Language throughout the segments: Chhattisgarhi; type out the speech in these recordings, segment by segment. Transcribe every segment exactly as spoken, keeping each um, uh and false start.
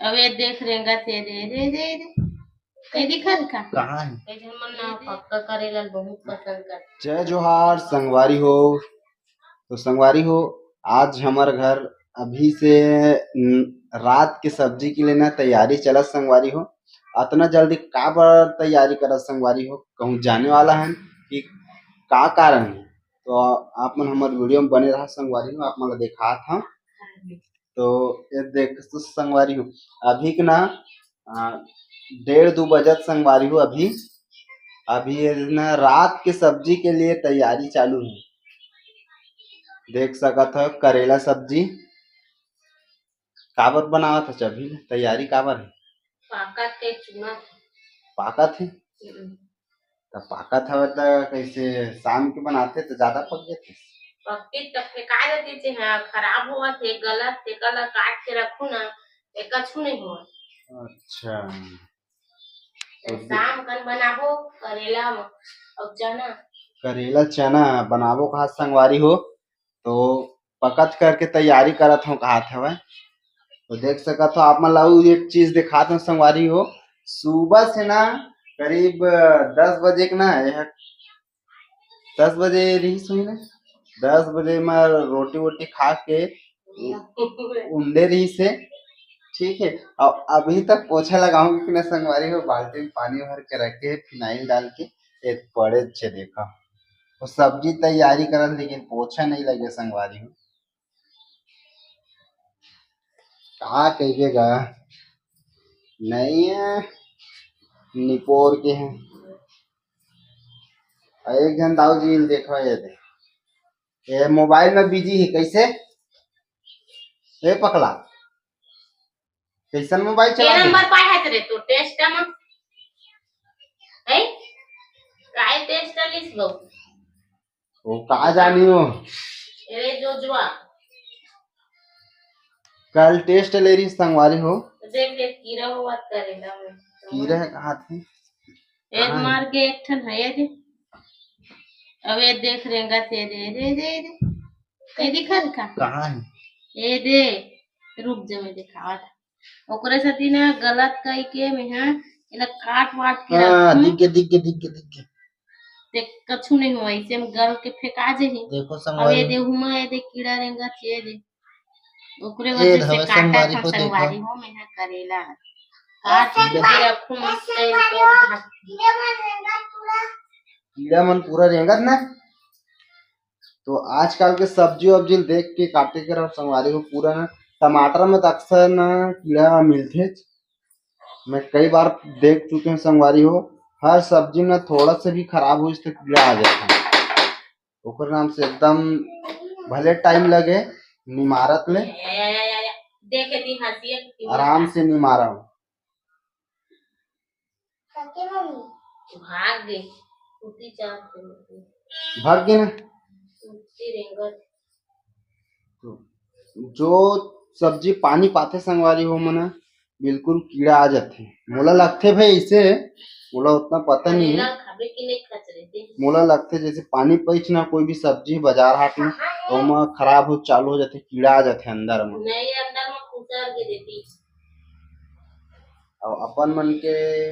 अब ये देख रेंगत हे, रे, रे, रे, रे। ये दिखत का? कहाँ है? ये झन मन ना पक्का करेला बहुत पसंद कर। जय जोहार संगवारी हो। तो संगवारी हो, आज हमर घर अभी से न-, रात के सब्जी के लिए ना तैयारी चलत संगवारी हो। अतना जल्दी काबर तैयारी करत संगवारी हो, कहूँ जाने वाला है कि का कारण है। तो आप मन हमर वीडियो में बने रहा संगवारी हो, आप मन ला देखात हूँ। तो ये देख तो संगवारी हो, अभी के ना, आ, डेढ़ दू बजत संगवारी हो। अभी, अभी ये ना रात के सब्जी के लिए तैयारी चालू है। देख सकत हो करेला सब्जी काबर बनावत हो अभी, तैयारी काबर है? पाकत के चुना। पाकत है? हम्म। त पाकत हवय त कइसे शाम के बनाथे त जादा पक जाथे? पकथे त फेंका देथे, जे ह खराब होवत हे, गलत हे, तेकर ला काट के रखहू ना, ते कछु नइ होवत। अच्छा। त तो दे- शाम कन बनाबो करेला म अउ चना। करेला चना बनाबो कहा संगवारी हो, तो पकत करके तैयारी करत हूँ कहत हवय। तो देख सकत हो आप मन ला अउ एक चीज दिखात हूँ संगवारी हो, सुबह से ना करीब दस बजे के ना, यह दस बजे रहिस होही ना, दस बजे में रोटी वोटी खा के उंडे रहिस हे। ठीक है, अब अभी तक पोछा लगाऊंगी कि ना संगवारी हो, बाल्टी में पानी भर के रखे, फिनाइल डाल के, एक पड़े छे देखा। वो सब्जी तैयारी करत, लेकिन पोछा नहीं लगे संगवारी हो। का कहिए गा, नहीं है, निपोर के है। अउ एक झन दाऊ जी ल देखो, ये दे, ये मोबाइल में बिजी है। कैसे? ए पकला, कैसन मोबाइल के चला नंबर पाए है तेरे तो टेस्ट में? है? काय टेस्ट लिस गो? वो का जानी हो? अरे जो जुआ। कल टेस्ट ले रही संगवारी हो। देख, देख, कीरा हुआ करेला में। कीरा है कहाँ थे? एक कहाँ है? मार के एक ठन है, ये दे। अब ये देख रेंगत हे, दे, दे, दे, दे। ये दिखत का? कहाँ है? ये दे, रुक जा, मैं दिखावत। ओकरे सेती ना गलत कई के मैं हा एला काट वाट के हाँ, रखूं। दिख गे, दिख गे, दिख गे, दिख गे। ते कछु नहीं हुआ, इसे में गल के फेंका जेही। देखो अब ये संगवारी। दे हुमा, ये दे कीड़ा रेंगत, ये दे। ओकरे ए वजह से धवे काटा संगवारी था को देखो। संगवारी हो, मैं हा करेला। काट के रखूं, मस्त है तो। कीड़ा मन पूरा रेंगत ना। तो आजकल के सब्जी वब्जी देख के काटे के रहो संगवारी हो, पूरा ना टमाटर में तो अक्सर ना कीड़ा मिलथे। मैं कई बार देख चुके हूँ संगवारी हो, हर सब्जी में थोड़ा सा भी खराब होइस तो कीड़ा आ जाता है। ओकर नाम से एकदम भले टाइम लगे निमारत ले, देखे दी हंसी है। आराम से निमारा। भाग दे, कुत्ती चाप के। भाग गे ना। कुत्ती रेंगत। तो जो सब्जी पानी पाथे संगवारी हो मना, बिल्कुल कीड़ा आ जाथे। मोला लगथे भाई इसे, मोला उतना पता नहीं है। करेला खाबे कि नहीं खात रहिथे? मोला लगथे जैसे पानी पइछ ना कोई भी सब्जी बाजार हाट में, तो ओमा खराब हो चालू हो जाथे, कीड़ा आ जाथे अंदर में। नहीं, अंदर में खुसर के देती। अब अपन मन के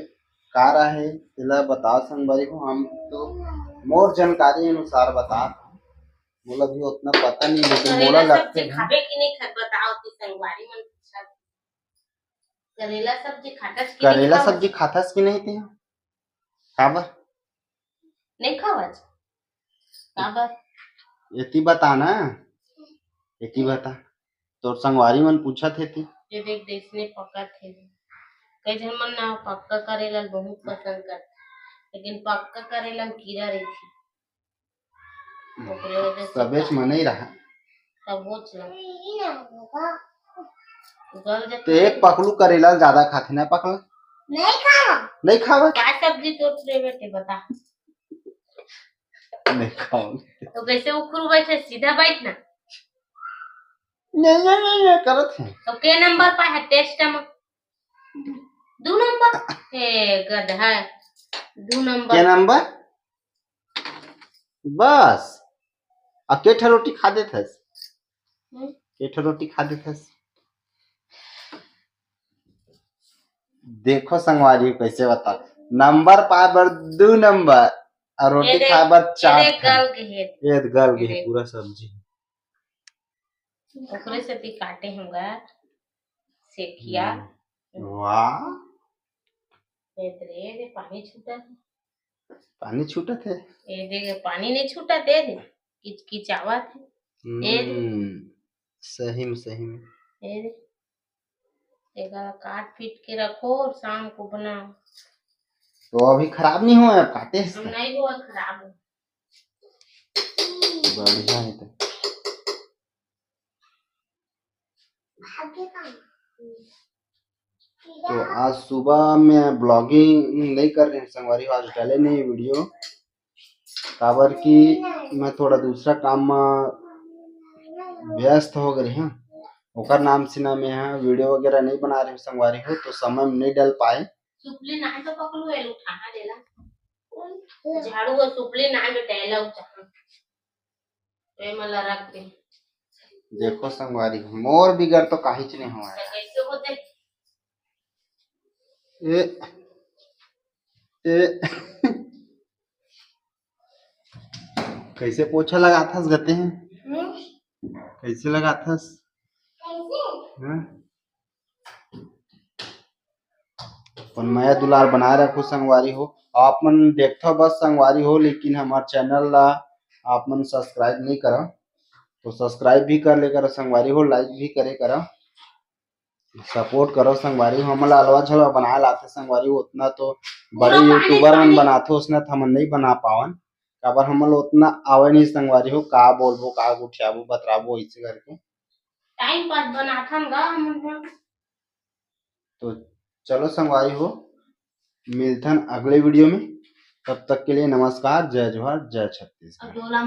का राय हे, तेला बता संगवारी हो, हम तो मोर जानकारी अनुसार बता, मोला भी उतना पता नहीं, लेकिन मोला करेला लगथे सब्जी ना। खाबे कि नहीं खात, बताओ कि संगवारी मन पूछत। करेला सब्जी खाथस कि नहीं करेला खावत? सब्जी खाथस कि नहीं ते? काबर? नहीं खावत? काबर? एती बता ना, एती बता। तोर संगवारी मन पूछत हे ते। ये देख, देसने पकत हे। कई झन मन ना पक्का करेला बहुत पसंद करथे, लेकिन पक्का करेला में कीड़ा रहिथे। ओकरे वजह से सबेच का- मन ही रहा। तब वो चला। गल जब तो एक पकलू करेला ज्यादा खाथे ना पकला? नहीं खावा। नहीं खावा? का सब्जी तोर फेवरेट है बता? नहीं खावा। तो कैसे उखरू बैठे, सीधा बैठ ना। नहीं, नहीं, नहीं, नहीं, करत है। तो के नंबर पर है टेस्ट में? दू नंबर। हे गधा, दू नंबर। के नंबर? बस। आ के ठा रोटी खा देथस? हम्म। के ठा रोटी खा देथस? देखो संगवारी हो, कइसे बता, नंबर पाए बर दू नंबर अउ रोटी खाए बर चार ठन। गल गे हे। ये गल गे हे पूरा सब्जी। ओकरे सेती काटे हूँ गा सेखिया। वाह। ये दे, ये दे, पानी छूटा है। पानी छूटत हे। ये दे, पानी नहीं छूटत हे, ये दे, किचकिचावत हे। ये दे। हम्म, सही में, सही में। ये दे। एका काट पीट के रखो और शाम को बनाओ। तो अभी खराब नहीं हुआ है, काटे से? नहीं हुआ खराब। बढ़िया है तो। तो आज सुबह में vlogging नहीं कर रहे हैं संगवारी हो, आज डाले नहीं वीडियो, काबर कि मैं थोड़ा दूसरा काम में व्यस्त हो गए हैं, ओकर नाम से ना मैं ह वीडियो वगैरह नहीं बना रहे हूँ संगवारी हो, तो समय में नहीं डाल पाए। सुपली ना तो पकड़ू, एल उठाना देला। झाड़ू और सुपली ना बेटा, एला उठा। तो ये मला रख दे। देखो संगवारी, मोर बिगर तो काहीच नहीं हुआ है। कैसे होते? ए, ए, कैसे पोछा लगाथस गते हैं? हम्म? कैसे लगाथस? कैसे? हाँ? अपन मया दुलार बनाए रखो संगवारी हो। आप मन देखथव बस संगवारी हो, लेकिन हमार चैनल ला आप मन सब्सक्राइब नहीं करव, तो सब्सक्राइब भी कर ले करव संगवारी हो, लाइक भी करे करव, सपोर्ट करव संगवारी हो। हमन ला अलवा झलवा बनाए लाथे संगवारी हो, उतना तो बड़े पूरा पानी, यूट्यूबर मन पानी। बनाथे, उसने तो हमन नहीं बना पावन, काबर हमन ला उतना आवे नहीं संगवारी हो, का बोलबो, का गुठियाबो, बतराबो, ऐसे करके। टाइम पास बनाथन गा हमन ह। तो चलो संगवारी हो, मिलथन अगले वीडियो में, तब तक के लिए नमस्कार, जय जोहार, जय छत्तीसगढ़। अब डोला